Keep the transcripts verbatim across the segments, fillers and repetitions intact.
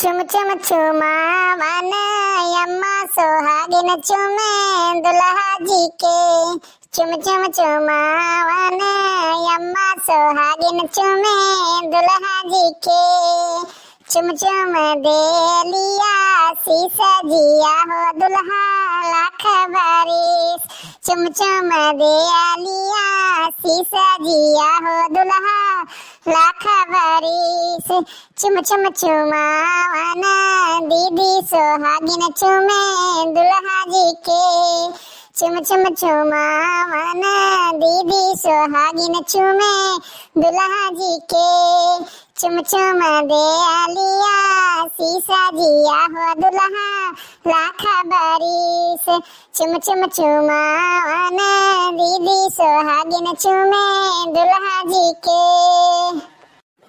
चुम चुम चुमावन अम्मा सोहागिन चुमे दुल्हा जी के। चुम चुम चुमावन अम्मा सोहागिन चुमे दुल्हा जी के। चुम चुम देलिया शीश जिया हो दुल्हा लाख बरिस। चुम चुम देलिया शीश जिया हो दुल्हा लाख बरिस। चुम चुम चुमावन दीदी सोहागिन चुमे दुल्हा जी के। चुम चुम चुमावन दीदी सोहागिन चुमे दुल्हा जी के। चुम चुम देलिया शीश जिया हो दुल्हा लाख बरिस। चुम चुम चुमावन दीदी सोहागिन चुमे दुल्हा जी के।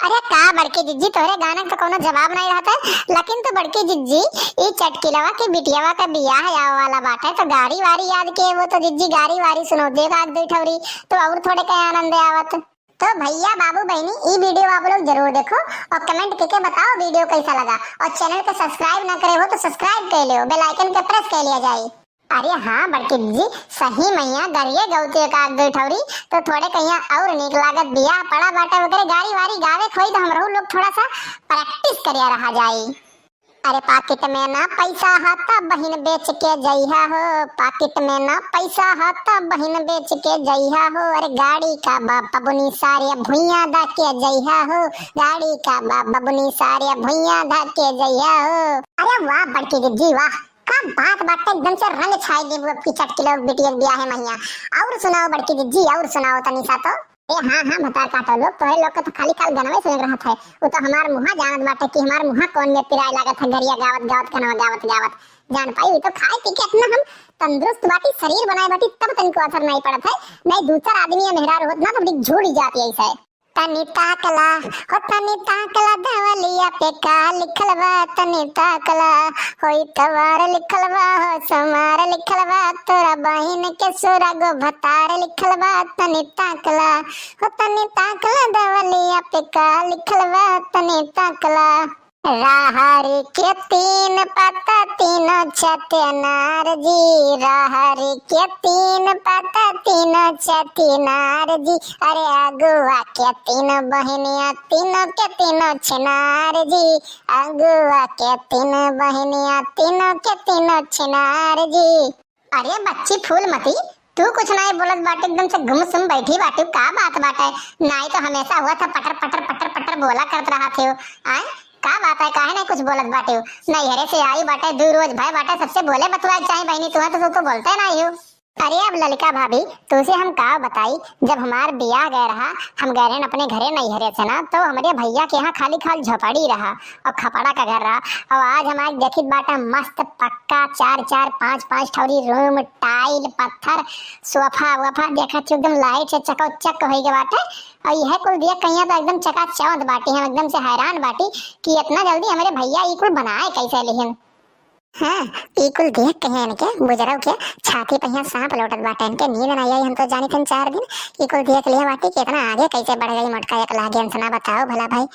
अरे का बड़की जिज्जी, तोहरे गाना के तो कोनो जवाब नहीं रहत है, लेकिन तो बड़की जिज्जी, ई चटकिलवा के बिटियावा का बियाह आवे वाला बाटे, तो गारी वारी याद के वो तो जिज्जी गारी वारी सुनो दे आग दे ठौरी, तो और थोड़े का आनंद आवत। तो भैया बाबू बहनी, ई video आप लोग जरूर देखो और comment करके बताओ video कैसा लगा, और channel के subscribe ना करे हो तो subscribe कर लियो, bell icon के press कर लिया जाए। अरे हाँ बड़की जिज्जी, सही मइया गरिये गौती का आग दे ठौरी, तो थोड़े कहिया और नीक लागत बियाह पड़ा बाटे ओकरे गारी वारी गावे खोई तो हमरहू लोग थोड़ा सा practice करिया रहा जाई। अरे पाकिट में ना पैसा हा त बहिन बेच के जइहा हो, पाकिट में ना पैसा हा त बहिन बेच के जइहा हो। अरे गाड़ी का बा बबुनी सारे भुइया धा के जइहा हो, गाड़ी का बा बबुनी सारे भुइया धा के जइहा हो। अरे वाह बड़की जिज्जी वाह, का बात बाटे, एकदम से रंग छाई देबू अब की चटकिलो बिटिया के बियाहे मइया। और सुनाओ बड़की जिज्जी, और सुनाओ तनी सा तो। ए हाँ हाँ भतार काटो लोग, तोहरे लोग के तो खाली खाल गनवे सुने रहत है। वो तो हमार मुहा जानत बाटे कि हमार मुहा कौन में पिराए लागत है गरिया गावत गावत गनवा गावत गावत। जान पाई, वो तो खाए पी के इतना हम तंदुरुस्त बाटी, शरीर बनाए बाटी, तब तनिको असर नहीं पड़त है। नहीं दू चार आदमी या मेहरारू होत ना तो बड़ी झूल जाती ऐसे। तनी ताकला, हो तनी ताकला देवलिया पे का लिखल बा, तनी ताकला, होई तवार लिखल बा, हो समार लिखल बा, तोरा बहिन के सुरगो भतार लिखल बा, तनी ताकला, हो तनी ताकला देवलिया पे का लिखल बा, तनी ताकला। रहर के तीन पत्ता तीनों छते नार जी, रहर के तीन पत्ता तीनों छते नार जी। अरे अगुआ के तीन बहिनिया तीनों के तीनों छिनार जी, अगुआ के तीन बहिनिया तीनों के तीनों छिनार जी। अरे बच्ची फूलमती, तू कुछ नाई बोलत बाटे, एकदम से गुमसुम बैठी बाटे, का बात बाटे? नाई तो हमेशा हुआ था पटर पटर पटर पटर बोला करत रहा थे। आय, का बात है, काहे नाई कुछ बोलत बाटे? नैहरे से आई बाटे, दू रोज भय बाटे, सबसे बोले बतुआए चाहे बहिनी, तुहे तो तू तो बोलते नाई हो। अरे अब ललिका भाभी, तुसे हम का बताई, जब हमार बियाह गए रहा, हम गए रहन अपने घरे नैहरे से ना, तो हमरे भैया के यहाँ खाली खाल झोपड़ी रहा और खपड़ा का घर रहा। और आज हमारे देखित बाटे मस्त पक्का चार चार पाँच पाँच ठौरी room, tile, पत्थर, सोफा वोफा, देखा तू एकदम light से चकाचक होई गए बाटे। और यह कुल देख कहिया तो एकदम चकाचौंध बाटी, हम एकदम से हैरान बाटी कि इतना जल्दी हमारे भैया ई कुल बनाए कैसे लिहिन। हाँ, ई कुल देख के इनके बुजरव के छाती पे यहाँ सांप लोटत बाटे, इनके नींद ना आई, हम तो जानी थन चार दिन। ई कुल देख लिया बाटी कि इतना आगे कैसे बढ़ गई मोटका एक लागे, इनसे ना बताओ भला भाई,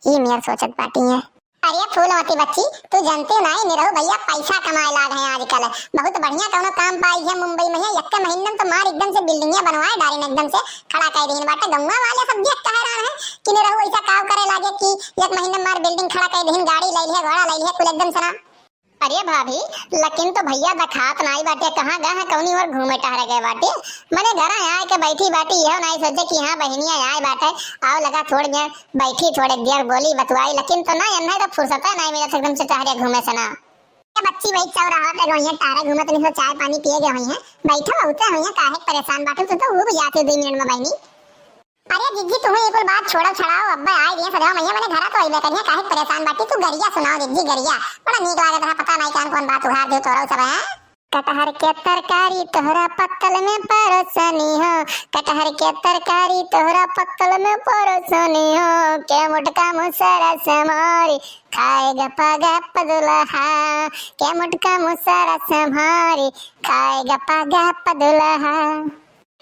ई मेर सोचत बाटी है। अरे फूलमती बच्ची, तू जानते नहीं निरहू भैया पैसा कमाए लाग हैं आजकल, बहुत बढ़िया कौनो काम पाई है मुंबई में है, एक महीने में तो मार एकदम से building बनवाए डारिन, एकदम से खड़ा कर दीन बाटे। गौवा वाले सब देख के हैरान है कि निरहू ऐसा काम करे लागे कि एक महीने में मार building खड़ा कर दीन, गाड़ी ले लिया, घोड़ा ले लिया, कुल एकदम से ना। अरे भाभी, लेकिन तो भैया देखात नाई बाटे, कहाँ गए हैं, कौनी ओर घूमे टहरे गए बाटे? मने घर आए के बैठी बाटी, यह नाई सोचे कि हाँ बहिनिया आए बाटे, आओ लगा थोड़ देर बैठी, थोड़े देर बोली बतुआई, लेकिन तो ना, इन्हें तो फुर्सत है नाई मिलत एकदम से टहरे घूमे से ना। ये बच्ची वही चौराहा पे गई है, टहरे घूमे तो नहीं, चाय पानी पिए गए हुई हैं, बैठो उतरे हुई हैं, काहे परेशान बाटू, तू तो ऊब जाती हो दो मिनट में बहनी। अरे जिज्जी, तुहू ई कुल बात छोड़ो छड़ाओ, अब्बे आए दिए सजवा मैया, मने घरा तो अइबे करिए, काहे परेशान बाटी तू? गरिया सुनाओ जिज्जी, गरिया। बड़ा नीक लागत रहा, पता नहीं कौन कौन बात उघार दे तोरो सब, हैं? कटहर के तरकारी तोहरा पत्तल में परोसनी हो, कटहर के तरकारी तोहरा पत्तल में परोसनी हो, के मोटका मुसरा से मारी खाए गपा गप दुल्हा, के मोटका मुसरा से मारी खाए गपा गप दुल्हा।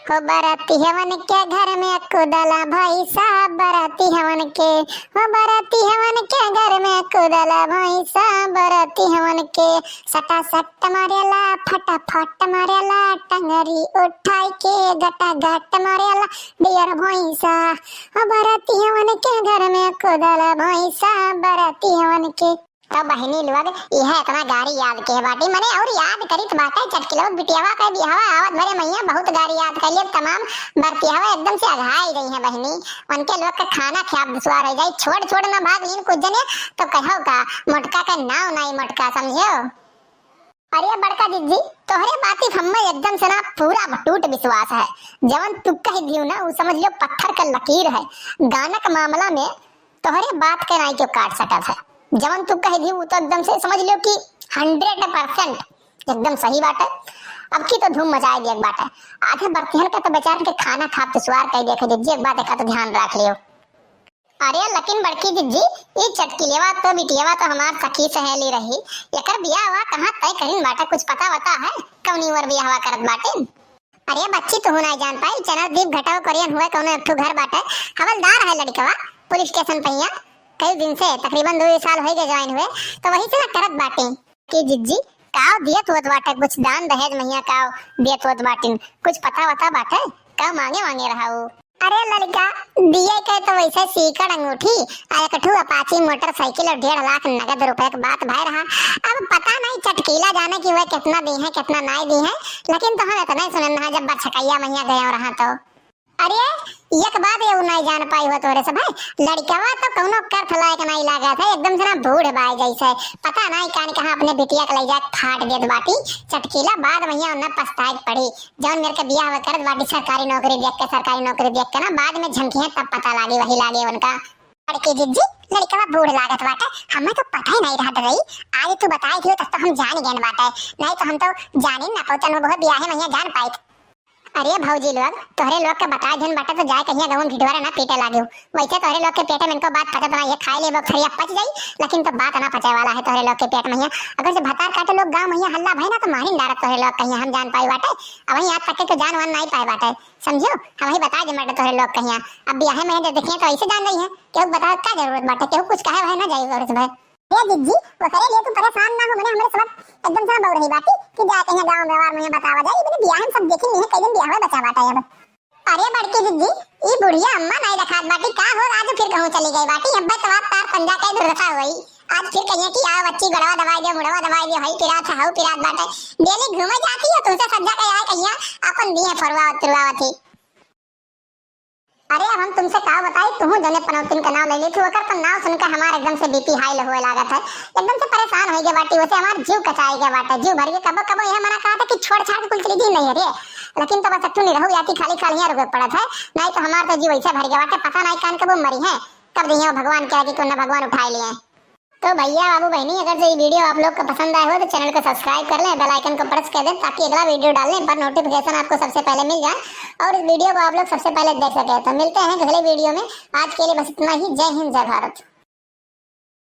हो बराती हवन के घर में कुदला भैंसा, बराती हवन के, हो बराती हवन के घर में कुदला भैंसा, बराती हवन के। सटा सट मारेला, फटा फट मारेला, टंगरी उठाई के गटा गट मारेला, बियर भैंसा। हो बराती हवन के घर में कुदला भैंसा, बराती हवन के। तब बहिनी लोग इहे इतना गारी याद के बाटी, मने और याद करित बाटे चटकिलवा बिटियावा के बियाहवा आवत भरे मइया बहुत गारी याद कइले। तमाम बरतियावा एकदम से अघाई गई हैं बहिनी, उनके लोग के खाना खियाब दुश्वार हो जाई। छोड़ छोड़ ना भाग लीन कुछ जने तो कहो का मोटका के नाव नाई मोटका, समझो। अरे बड़का जिज्जी, तोहरे बाती हम्मे एकदम से ना पूरा अटूट विश्वास है। जवन तू कह दियो ना, उ समझ लियो पत्थर के लकीर है। गाना के मामला में तोहरे बात के नाई क्यों काट सकत है। जवन तू कह दियो, उ तो एकदम से समझ लियो कि हंड्रेड परसेंट एकदम सही बात है। अब की तो धूम मचाए दिया बात है। आधे बरतिहन का तो बेचारन के खाना खाब दुश्वार कह दिया, जिज्जी एक बात का तो ध्यान रख लियो। अरे लेकिन बड़की जिज्जी, ई चटकिलेवा तो बिटियावा तो हमार सखी सहेली रही, एकर बियाहवा कहाँ तय करिन बाटे, कुछ पता वता है? कौनी ओर बियाहवा करत बाटिन? अरे बच्ची, तुहू नाई जान पाई, चनर दीप घटाव करियन हुए कौनो एक ठो घर बाटे, हवलदार है लड़कवा, पुलिस स्टेशन पहिया, कई दिन से, तकरीबन दो साल होई गए ज्वाइन हुए, तो वही से ना करत बाटे। कि जिज्जी, काव दियत होत बाटे, कुछ दान दहेज महिया काव दियत होत बाटिन, कुछ पता वता बाटे? काव मांगे वांगे रहा हो? अरे लड़का, दिए के तो वैसे सीकड़ अंगूठी, आ एक ठो अपाची मोटरसाइकिल और डेढ़ लाख नगद रुपए के बात भय रहा। अब पता नहीं चटकीला जाने कि वह कितना दी है, कितना नाई दी है, लेकिन तो हम इतना ही सुनन रहा जब बरछकैया महिया गए रहा तो। अरे, एक बात ये नाई जान पाई हो तोरे से भाई, लड़कवा तो कौनो कर्थ लायक नाई लागत है, एकदम से ना बूढ़ बाय जैसे। पता नाई कान कहाँ अपने बिटिया के ले जाके फाट देत बाटी चटकीला, बाद महिया उन्हें पछताए के पड़ी। जौन मेरे के बियाह करत बाटी सरकारी नौकरी देख के, सरकारी नौकरी देख के ना, बाद में झंकी है तब पता लागी, वही लागे उनका। बड़की जिज्जी, लड़कवा बूढ़ लागत बाटे, हमें तो पता ही नहीं रहत रही। आज तू बताई दियो तब तो हम जान गए बाटे, नहीं तो हम तो जानिन ना पहुँचन हो, बहुत बियाहे महिया जान पाई। अरे भौजी लोग, तोहरे लोग के बताए धुन बाटे तो जाए कहिया गवन ढिढोरा ना पीटे लागियो। वैसे तोहरे लोग के पेटे में इनको बात पचत ना, ये खाए लेबो थरिया पच जाई, लेकिन तो बात ना पचे वाला है तोहरे लोग के पेट में। अगर से भतार काटे लोग गाँव में हल्ला भई ना तो मारिन डारत तोहरे लोग कहिया हम जान पाई बाटे। अब यहाँ तक के जान वान नहीं पाए बाटे, समझो? हम ही बताए दे बाटे तोहरे लोग कहिया। अब बियाहे में है तो देखिए तो ऐसे जान रही है, केहू बतावे का जरूरत बाटे, केहू कुछ कहे वहे ना जाई औरत भाई। ए जिज्जी, ओकरे लिए तू परेशान ना हो, मने हमरे सब एकदम से बहु रही बाटी कि जा कहीं गाँव व्यवहार में बतावा जाए, इबने बियाह में सब देखी नहीं है, कई दिन बियाह में बचा बाटा अब। अरे बड़की जिज्जी, ई बुढ़िया अम्मा नहीं रखात बाटी का हो, आज फिर कहूँ चली गई बाटी, अब तो आप तार पंजा के दुर्दशा हुई। आज फिर कहिए कि आओ बच्ची, गड़वा दबाई दे, मुड़वा दबाई दे, हई पिरात है, हऊ पिरात बाटे। डेली घूमे जाती हो, तुमसे सज्जा के आए कहिया, अपन दिए फरवा तुरवावत ही। अरे अब हम तुमसे का बताई, तुहू जने पनौतिन का नाव ले ली थी, ओकर तो नाव सुनकर हमार एकदम से बीपी हाई होए लागत है, एकदम से परेशान हो गए बाटी, वैसे हमार जीव कचाई गया बाटे, जीव भर के कबो कबो यह मना कहा था कि छोड़ छाड़ के कुल चली दी नहीं रे, लेकिन तो बस तू नहीं रहू याती खाली खाली यहाँ रुके पड़त है, नहीं तो हमार तो जीव ऐसे भर गया बाटे, पता नहीं कान कबो मरी है, कब दी है वो भगवान के आगे, क्यों ना भगवान उठाए लिए। तो भैया बाबू बहनी, अगर जो ये वीडियो आप लोग को पसंद आए हो तो चैनल को सब्सक्राइब कर लें, बेल आइकन को प्रेस कर दें ताकि अगला वीडियो डालने पर नोटिफिकेशन आपको सबसे पहले मिल जाए और इस वीडियो को आप लोग सबसे पहले देख सकें। तो मिलते हैं अगले वीडियो में, आज के लिए बस इतना ही। जय हिंद, जय भारत।